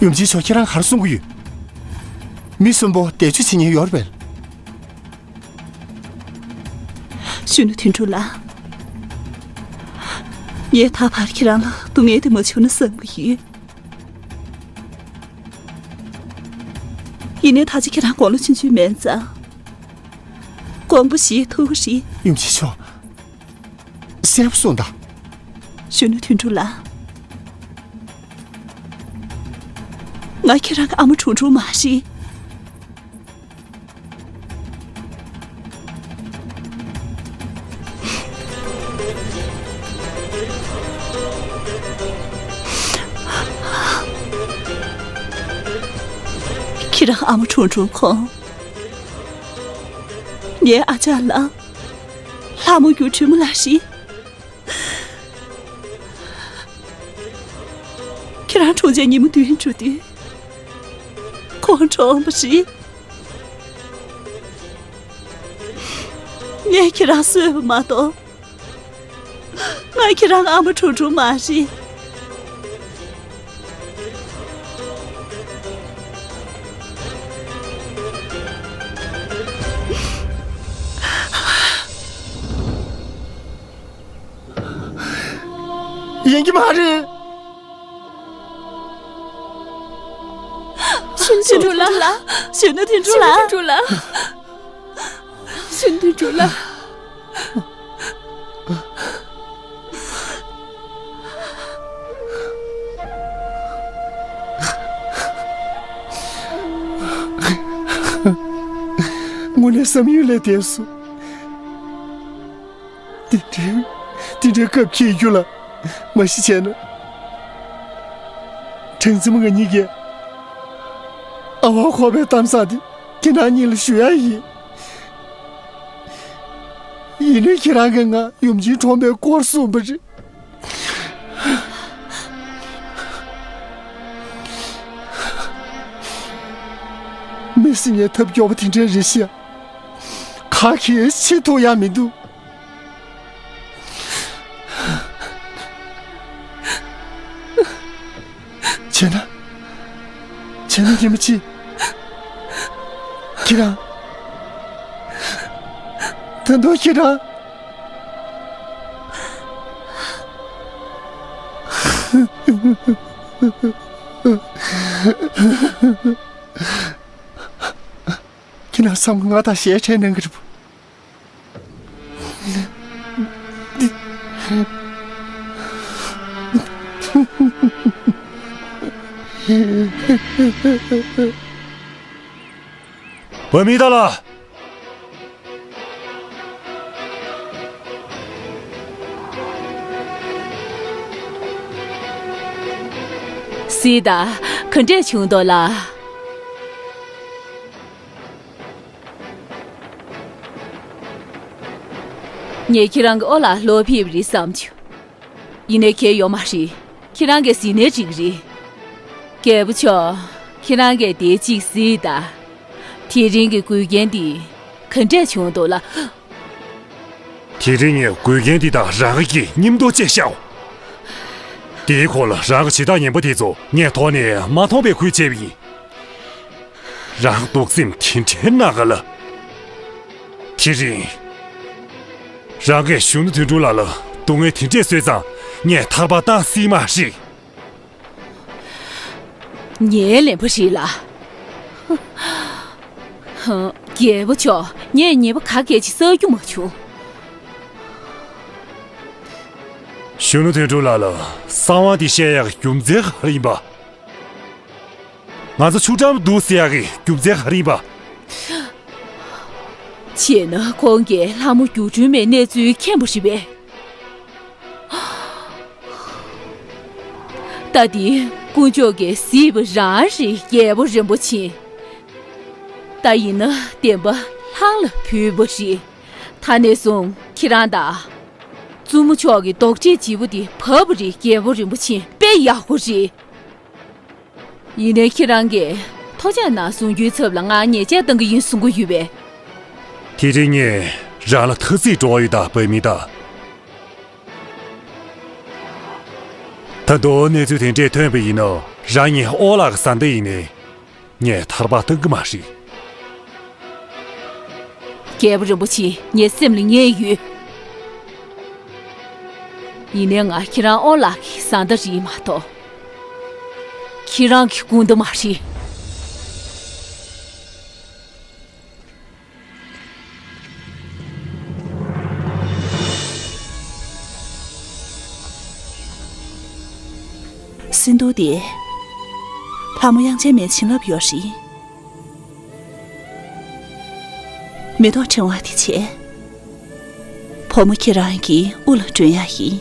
ཡུམ་ཆེན་མཆོག་ཁྱེད་རང་ག་རེ་གསུང་གི་ཡོད། མི་གསོན་པོ་འདས་མཆོད་བྱེད་མཁན་ཡོད་རེད་པས། གཞོན་ནུ་དོན་གྲུབ་ལགས། ངས་ད་བར་ཁྱེད་རང་ལ་སྡུག་བསྔལ་དེ་མ་བྱུང་ན་བསམ་གྱི་ཡོད། ཡིན་ནའི་ད་ཆ་ཁྱེད་རང་དགུང་ལོ་ཆུང་ཆུང་མིན་ཙང་། དགོངས་པ་བཞེས་ཐུབ་ཀྱི་རེད། ཡུམ་ཆེན་མཆོག་གསལ་པོ་གསུངས་དང་། གཞོན་ནུ་དོན་གྲུབ་ལགས། ང་ཁྱེད་རང་གི་ཨ་མ་དྲུང་དྲུང་མ་རེད། ཁྱེད་རང་ཨ་མ་དྲུང་དྲུང་ཁོང་། ངའི་ཨ་ཅག་ལགས། ལྷ་མོ་རྒྱུ་འཕྲུལ་མོ་ལགས་རེད། ཁྱེད་རང་གྲོངས་བྱས་ཉིན་མོ་བདུན་འགྲོ་དུས། ཁོང་གྲོངས་པ་རེད། ངས་ཁྱེད་རང་གསོས་པ་མ་གཏོགས། ང་ཁྱེད་རང་ཨ་མ་དྲུང་དྲུང་མ་རེད། ཡིན་གྱི་མ་རེད། གཞོན་ནུ་དོན་གྲུབ་ལགས། གཞོན་ནུ་དོན་གྲུབ་ལགས། གཞོན་ནུ་དོན་གྲུབ་ལགས། དངོས་གནས་བསམ་ཡུལ་ལས་འདས་སོང་། དེ་འདྲའི་དེ་འདྲའི་སྐབས་ཁྱེད་རྒྱུ་ལ་མ་གཞི་བྱས་ན། སྦྲང་རྩི་མ་ང་གཉིས་ཀས་ཨ་ཝ་ཁོ་པའི་གཏམ་བཟང་དེ་ཁྱེད་རང་གཉིས་ལ་ཞུ་ཡ་ཡིན། ཡིན་ནའི་ཁྱེད་རང་གིས་ང་ཡུམ་ཆེན་གྲོངས་པའི་སྐོར་གསུངས་པ་རེད། མི་སེམས་ནས་ཐབས་སྐྱོ་པོ་དེ་འདྲའི་རེ་ཞིག་ག་གིས་བྱེད་ཐུབ་ཡ་མི་འདུག་བྱས་ན། བྱས་ན་ཉི་མ་གཅིག་ཁྱེད་རང་། ད་དུང་ཁྱེད་རང་། ཁྱེད་རང་བསམ་ང་དང་ཞལ་བྲལ་གནང་གི་རེད་པ། བ་མི་ཏཱ་ལགས། སི་ཏཱ། ག་འདྲས་བྱུང་འདུག་ལགས། ངས་ཁྱེད་རང་གི་ཨོ་ལགས་ལོག་ཕེབས་རེད་བསམ་བྱུང་། ཡིན་ནའི་ཁྱད་ཡོད་མ་རེད། ཁྱེད་རང་གིས་གཟིགས་ནའི་འགྲིག་གི་རེད། རྒྱལ་པོ་མཆོག་ཁྱེད་རང་གིས་དེ་གཅིག་གཟིགས་དང་། དེ་རིང་གི་འགུལ་རྐྱེན་འདི་ག་འདྲས་བྱུང་འདུག་ལགས། དེ་རིང་ངས་འགུལ་རྐྱེན་འདི་དང་རང་གི་མཉམ་དུ་བཅས་ཤོག་དེའི་འཁོར་ལ་རང་གི་བྱེད་སྟངས་ངན་པ་དེ་ཚོ་ངས་ཐོག་ནས་མ་མཐོང་བའི་ཁུལ་བྱས་པ་ཡིན། རང་གདུག་སེམས་དེ་འདྲའི་ནག་ག་ལ། དེ་རིང་། རང་གིས་གཞོན་ནུ་དོན་གྲུབ་ལགས་ལ་སྡུག་བསྔལ་དེ་འདྲས་བཟོས་ཙང་ངས་ཐར་པ་བཏང་སྲིད་མ་རེད། ངའི་ལན་པོ་རེད་ལགས། ཧང་། རྒྱལ་པོ་མཆོག་ངས་ཉེས་པ་ག་གལ་ཆེ་བསགས་རྒྱུ་མ་བྱུང་། གཞོན་ནུ་དོན་གྲུབ་ལགས་ལ་གསང་བ་འདི་བཤད་ཡག་གི་རྒྱུ་མཚན་ག་རེ་ཡིན་པ། ང་ཚོ་ཆུ་འགྲམ་འདུག་ཟེར་ཡག་གི་རྒྱུ་མཚན་ག་རེ་ཡིན་པ། བྱས་ན་ཁོང་གིས་ལྷ་མོ་སྒྱུ་འཕྲུལ་མའི་གནས་ཚུལ་མཁྱེན་པ་རེད་པས། ད་འདི་དཀོན་མཆོག་གིས་གཟིགས་པ་རང་རེད། རྒྱལ་པོ་རིན་པོ་ཆེ། ད་ཡིན་ན་བདེན་པ་ལྷང་ལ་བུད་པ་རེད། ད་ནས་བཟུང་ཁྱེད་རང་དང་བཙུན་མོ་མཆོག་གི་རྡོག་ཁྲེས་བྱིས་པོ་འདི་བབས་པ་རེད། རྒྱལ་པོ་རིན་པོ་ཆེ། དཔེ་ཡག་པོ་རེད། ཡིན་ནའི་ཁྱེད་རང་གིས་ཐོག་ཆགས་ནང་བཟུང་རྒྱུའི་ཚབ་ལ་ང་ཉེས་ཆད་གཏང་གི་ཡིན་གསུང་གི་ཡོད་པས། དེ་རིང་ངས་རང་ལ་ཐ་ཚིག་འགྲོ་བ་ཡོད་ད་བ་མི་ཏཱ། ད་དུང་གནས་ཚུལ་དེ་འདྲས་ཐོན་པ་ཡིན་ན་རང་ཉིད་ཨོ་ལགས་ཀྱི་བཟའ་ཟླ་ཡིན་ནའི་ངས་ཐར་པ་གཏང་གི་མ་རེད། རྒྱལ་པོ་རིན་པོ་ཆེ། ངའི་སེམས་ལ་ངེས་ཡོད། ཡིན་ནའི་ང་ཁྱེད་རང་ཨོ་ལགས་ཀྱི་བཟའ་ཟླ་རེད་མ་གཏོགས། ཁྱེད་རང་གི་སྐུ་ཟླ་མ་རེད། སིན་དུ་དེ། ལྷ་མོ་དབྱངས་ཅན་མའི་བྱིན་རླབས་ཡོད་རེད། མེ་ཏོག་ཕྲེང་བ་དེ་བྱས། བུ་མོ་ཁྱེད་རང་གི་དབུ་ལ་སྒྲོན་ཡག་ཡིན།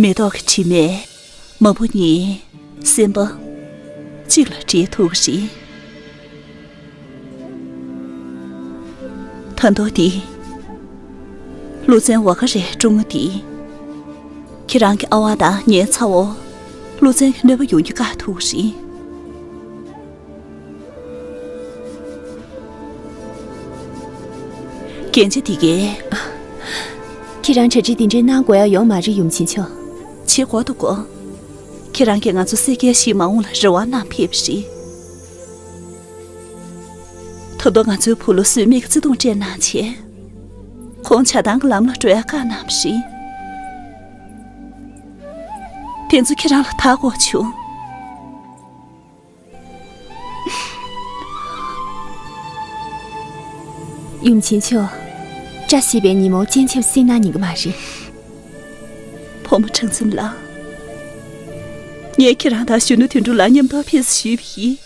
མེ་ཏོག་གི་དྲི་མས་མ་བུ་གཉིས་སེམས་པ་གཅིག་ལ་འདྲེས་ཐུབ་ཀྱི་རེད། ད་དུང་འདི། ཀླུ་བཙན་འོ་ཀ་རའི་སྲུང་མ་འདི། ཁྱེད་རང་གི་ཨ་ཝ་དང་ངའི་ཚ་བོ། ཀླུ་བཙན་གྱི་གནོད་པ་ཡོང་རྒྱུ་བཀག་ཐུབ་ཀྱི་རེད། རྒྱན་ཆ་འདི་གས། ཁྱེད་རང་གྲ་སྒྲིག་འདི་འདྲའི་གནང་དགོས་ཡག་ཡོད་མ་རེད་ཡུམ་ཆེན་མཆོག་བྱེད་དགོས་འདུག་གོ། ཁྱེད་རང་གིས་ང་ཚོ་སེར་སྐྱ་ཞིག་མ་འོངས་ལ་རེ་བ་གནང་ཕེབས་རེད། ད་དུང་ང་ཚོའི་བུ་ལོ་སུས་མིག་གི་བརྩེ་དུང་སྤྲད་གནང་བྱས། ཁོང་བྱ་བཏང་གི་ལམ་ལ་འགྲོ་ཡག་བཀག་གནང་བ་རེད། དེ་ཚོ་ཁྱེད་རང་ལ་ད་གོ་བྱུང་། ཡུམ་ཆེན་མཆོག་བཀྲ་ཤིས་པའི་ཉིན་མོ་སྤྱན་ཆབ་བསིལ་གནང་ཉན་གི་མ་རེད། བུ་མོ་གྲངས་འཛོམས་ལགས། ངས་ཁྱེད་རང་དང་གཞོན་ནུ་དོན་གྲུབ་ལགས་མཉམ་དུ་ཕེབས་ཞུས་པ་ཡིན།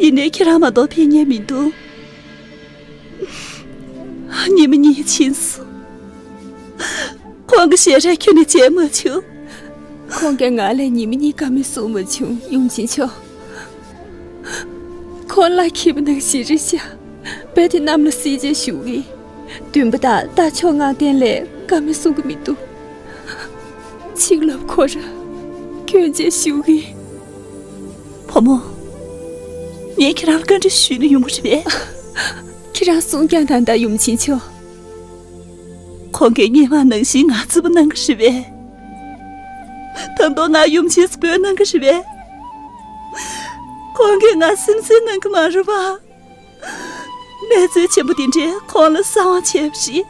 ཡིན་ནའི་ཁྱེད་རང་མ་གཏོགས་ཕེབས་མཁན་མི་འདུག་ཉི་མ་གཉིས་ཕྱིན་སོང་། ཁོང་གི་ཞལ་རས་ཁྱོན་ནས་མཇལ་མ་བྱུང་། ཁོང་གིས་ང་ལ་ཉི་མ་གཉིས་བཀའ་མོལ་གསུང་མ་བྱུང་། ཡུམ་ཆེན་མཆོག་ཁོང་ལ་ཁྱིམ་ནང་ཞིག་རེད་ཤག་དཔེ་དེ་གནམ་ལ་བསིལ་རྗེས་བཞུགས་ཡིན། འདུན་པ་དང་རྟ་མཆོག་ངང་སྟེང་ལས་བཀའ་མོལ་གསུང་གི་མི་འདུག་ཆིག་ལབ་ཁོ་ར་སྐྱོན་ཅན་ཞུ་གི། བུ་མོ། ངས་ཁྱེད་རང་ལ་བཀའ་འདྲི་ཞུས་ན་ཡོང་གི་རེད་པས། ཁྱེད་རང་གསུང་རྐྱང་དང་ད་ཡུམ་ཆེན་མཆོག་ཁོང་གིས་སྔོན་མ་ནང་བཞིན་ང་བརྩི་བ་གནང་གི་རེད་པས། ད་དུང་ང་ཡུམ་ཆེན་བཟོ་འབོད་གནང་གི་རེད་པས། ཁོང་གིས་ང་སེམས་ཅན་གནང་གི་མ་རེད་པ། གནས་ཚུལ་ཆེན་པོ་དེ་འདྲས་ཁོང་ལ་གསང་བ་བྱས་པ་རེད།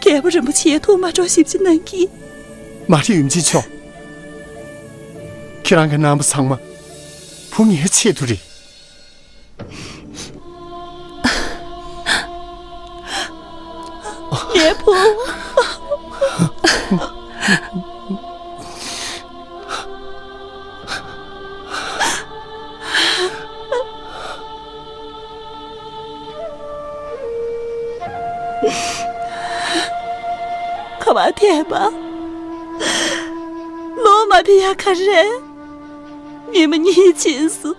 རྒྱལ་པོ་རིན་པོ་ཆེ་ཐུགས་མ་སྤྲོ་ཞིབ་ཅིག་གནང་གིས། མ་རེད་ཡུམ་ཆེན་མཆོག་ཁྱེད་རང་གི་རྣམ་པ་ཚང་མ་བུ་ངའི་ཆེད་དུ་རེད། ངའི་བུ། ཁ་བ་ཐལ་པ། ལོ་མ་ཕི་ཡ་ཁ་རེ། ཉི་མ་གཉིས་ཕྱིན་སོང་།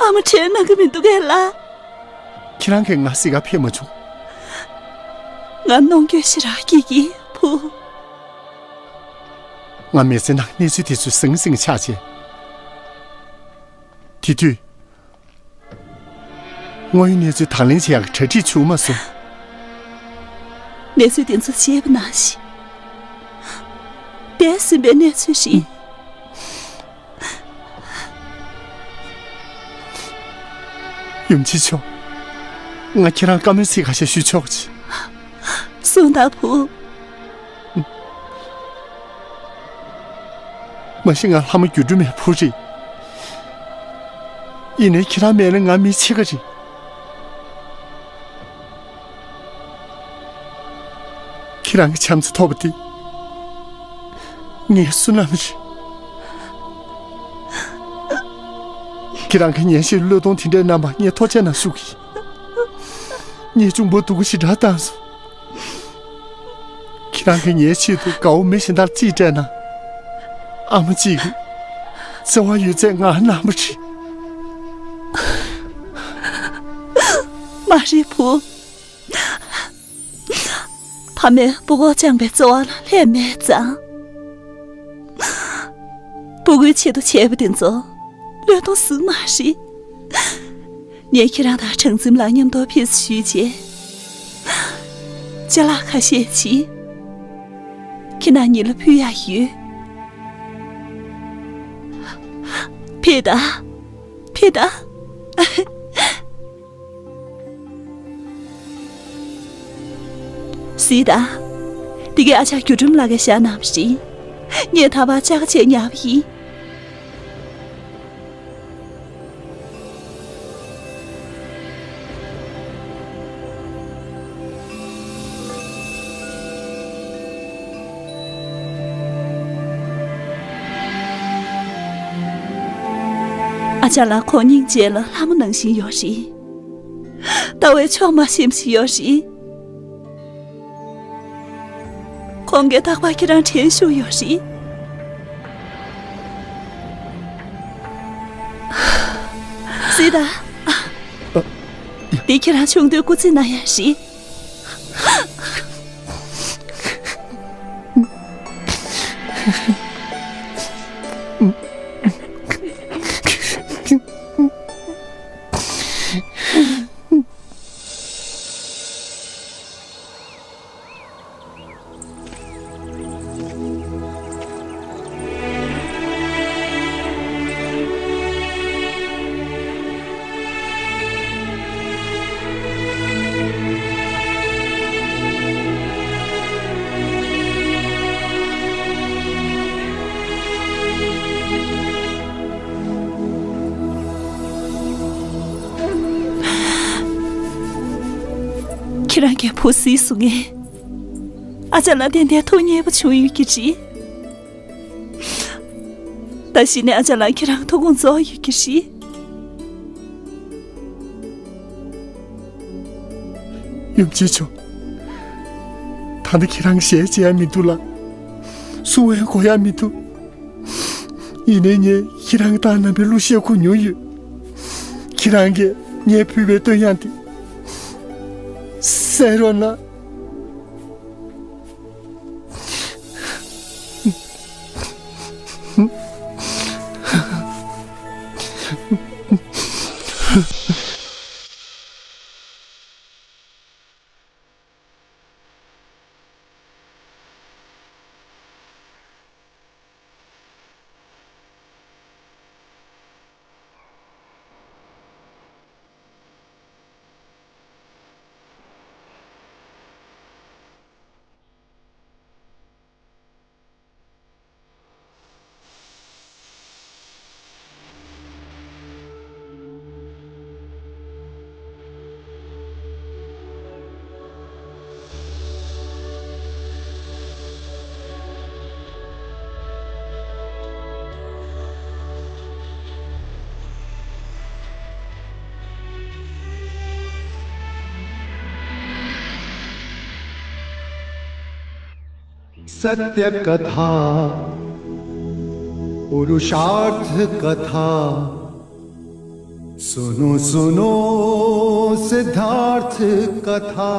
ཨ་མ་དྲན་གནང་གི་མི་འདུག་གས་ལ། ཁྱེད་རང་གིས་ང་གཟིགས་ག་ཕེབས་མ་བྱུང་། ང་གནོང་འགྱོད་ཞེ་དྲག་སྐྱེས་ཀྱི་བུ། ང་མི་ཚེ་ནང་གནས་ཚུལ་དེ་ཚོ་ཟང་ཟིང་ཆགས་བྱས། དེ་དུས། དངོས་ཡོད་གནས་ཚུལ་དང་ལེན་བྱེད་ཡག་གྲ་སྒྲིག་བྱུང་མ་སོང་། གནས་ཚུལ་དེ་ཚོ་ཤེས་པ་ནང་བཞིན། འདས་ཟིན་པའི་གནས་ཚུལ་ཞིག་ཡུམ་ཆེ་མཆོག་ང་ཁྱེད་རང་བཀའ་མོལ་ཚིག་ཁ་ཤས་ཞུ་ཆོག་ཅིག་གསུངས་དང་བུ། མ་གཞི་ང་ལྷ་མོ་སྒྱུ་འཕྲུལ་མའི་བུ་རེད། ཡིན་ནའི་ཁྱེད་རང་མེད་ན་ང་མི་འཆི་ག་རེད། ཁྱེད་རང་གི་བྱམས་བརྩེ་ཐོབ་པ་དེ་ངའི་བསོད་ནམས་རེད། ཁྱེད་རང་གི་ཉན་ཤེས་བློས་གཏོང་དེ་འདྲའི་རྣམ་པ་ངས་ཐུགས་རྗེ་ཆེ་གནང་ཞུ་གི་ཡིན། ངའི་གཅུང་པོ་སྡུག་པོ་ཞེ་དྲག་བཏང་སོང་། ཁྱེད་རང་གིས་ངའི་ཆེད་དུ་དགའ་བོ་མི་གཞན་དག་ཅིག་སྤྲད་ན། ཨ་མ་གཅིག་གིས་བརྩེ་བ་ཡོད་ཚད་ང་གནང་བ་རེད། མ་རེད་བུ། ཕ་མས་བུ་གུར་བཅངས་པའི་བརྩེ་བ་ལ་ལྷད་མེད་ཙང་། བུ་གུའི་ཆེད་དུ་བྱས་པ་དེ་ཚོ་བློས་གཏོང་ཟིན་མ་རེད། ངས་ཁྱེད་རང་དང་གྲངས་འཛིན་ལ་མཉམ་དུ་ཕེབས་བསུ་ཞུས་རྗེས། ཅ་ལག་ཁ་ཤས་ཅིག་ཁྱེད་རྣམ་གཉིས་ལ་ཕུལ་ཡག་ཡོད། ཕེབས་དང་། ཕེབས་དང་། གཟིགས་དང་། འདི་གའི་ཨ་ཅག་སྒྱུ་འཕྲུལ་ལགས་ཀྱིས་བཞག་གནང་བ་རེད། ངས་ད་བར་ཅ་ག་བྱས་ཉར་བ་ཡིན། ཨ་ཅག་ལགས་ཁོང་སྙིང་རྗེ་ལ་ལྷ་མོ་ནང་བཞིན་ཡོད་རེད། ལྟ་བས་ཆོག་མ་ཤེས་ཤིག་ཡོད་རེད། ཁོང་གིས་རྟག་པར་ཁྱེད་རང་དྲན་བཞིན་ཡོད་རེད། གཟིགས་དང་། འདི་ཁྱེད་རང་ཆུང་དུས་སྐུ་རྩེད་གནང་ཡག་རེད། ཁྱེད་རང་གི་བུ་གཟིགས་སོང་ངས། ཨ་ཅག་ལ་ཏན་ཏན་ཐུགས་མཉེས་པོ་བྱུང་ཡོད་ཀྱི་རེད། ད་གཞི་ནས་ཨ་ཅག་ལ་ཁྱེད་རང་ཐུགས་དགོངས་རྫོགས་ཡོད་ཀྱི་རེད། ཡུམ་ཆེ་མཆོག་ད་ནི་ཁྱེད་རང་གཞས་བྱེད་ཡ་མི་འདུག་ལ། གསུང་བའི་གོ་ཡ་མི་འདུག་ཡིན་ནའི་ངས་ཁྱེད་རང་གི་རྟགས་རྣམ་པའི་གླུ་གཞས་གོ་མྱོང་ཡོད། ཁྱེད་རང་གིས་ངས་ཕུལ་བའི་བསྟོད་དབྱངས་དེ་གསན་རོགས་གནང་། सत्य कथा पुरुषार्थ कथा। सुनो सुनो सिद्धार्थ कथा।